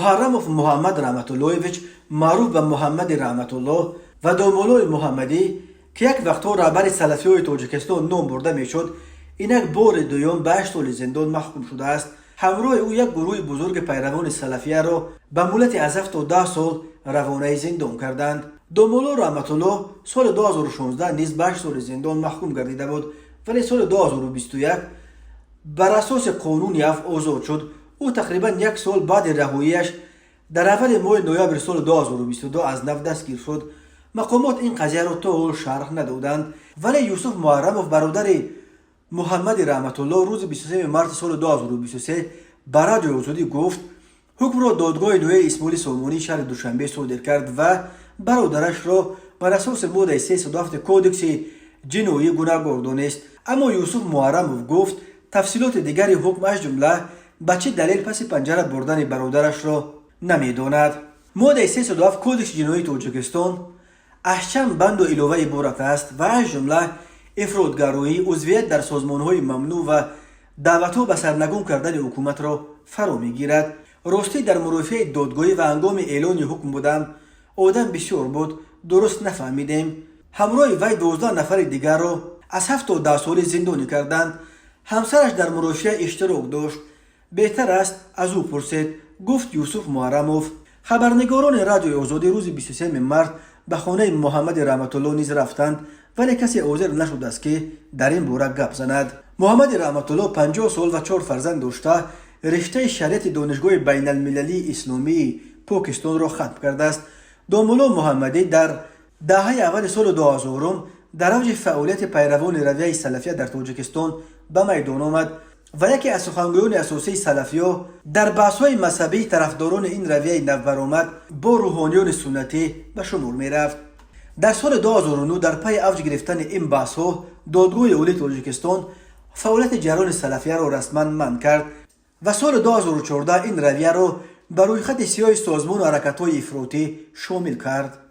Муҳаррамов Муҳаммад Раҳматуллоевич, маъруф ба Муҳаммади Раҳматуллоҳ, ва домуллои Муҳаммадӣ, ки як вақтҳо раҳбари салафиҳои Тоҷикистон ном бурда мешуд, инак бори дуюм ба 8 соли зиндон маҳкум шудааст. Ҳамроҳи ӯ як гурӯҳи бузурги пайравони салафияро ба муҳлати аз 7 то 10 сол равонаи зиндон карданд. Домулло Раҳматуллоҳ соли 2016 низ ба 8 соли зиндон маҳкум гардида буд, вале соли 2021 бар асоси қонуни афв озод шуд. Ӯ тақрибан як сол баъди раҳоияш, дар аввали моҳи ноябри соли 2022, аз нав дастгир шуд. Мақомот ин қазияро то ҳол шарҳ надоданд, вале Юсуф Муҳаррамов, бародари Муҳаммади Раҳматуллоҳ, рӯзи 23 марти соли 2023 ба Радиои Озодӣ гуфт, ҳукмро додгоҳи ноҳияи Исмоили Сомонии шаҳри Душанбе содир кард ва бародарашро бар асоси моддаи 307 Кодекси ҷиноӣ гунаҳгор донист. Аммо Юсуф Муҳаррамов гуфт, тафсилоти дигари ҳукм, аз ҷумла ба чӣ далел паси панҷара бурдани бародарашро намедонад. Моддаи 307 Кодекси ҷиноии Тоҷикистон аз чанд банду илова иборат аст ва аз ҷумла ифротгароӣ, узвият дар созмонҳои мамнӯъ ва даъватҳо ба сарнагун кардани ҳукуматро фаро мегирад. «Ростӣ, дар мурофиаи додгоҳӣ ва ҳангоми эълони ҳукм будам. Одам бисёр буд, дуруст нафаҳмидем. Ҳамроҳи вай 12 нафари дигарро аз 7 то 10 солӣ зиндонӣ карданд. Ҳамсараш дар мурофиа иштирок дошт. Беҳтар аст, аз ӯ пурсед», гуфт Юсуф Муҳаррамов. Хабарнигорони Радиои Озодӣ рӯзи 23 март ба хонаи Муҳаммади Раҳматулло низ рафтанд, вале касе ҳозир нашудааст, ки дар ин бора гап занад. Муҳаммади Раҳматулло 50 сол ва чор фарзанд дошта, риштаи шариати Донишгоҳи байналмилалии исломии Покистонро хатм кардааст. Домулло Муҳаммадӣ дар даҳаи аввали соли 2000-ум дар авҷи фаъолияти пайравони равияи салафия дар Тоҷикистон ба майдон омад ва яке аз сухангӯёни асосии салафиё дар баҳсҳои мазҳабии тарафдорони ин равияи навбаромад бо рӯҳониёни суннатӣ ба шумор мерафт. Дар соли 2009, дар пайи авҷ гирифтани ин баҳсҳо, Додгоҳи Олии Тоҷикистон фаъолияти ҷараёни салафияро расман манъ кард ва соли 2014 ин равияро ба рӯйхати сиёҳи созмону ҳаракатҳои ифротӣ шомил кард.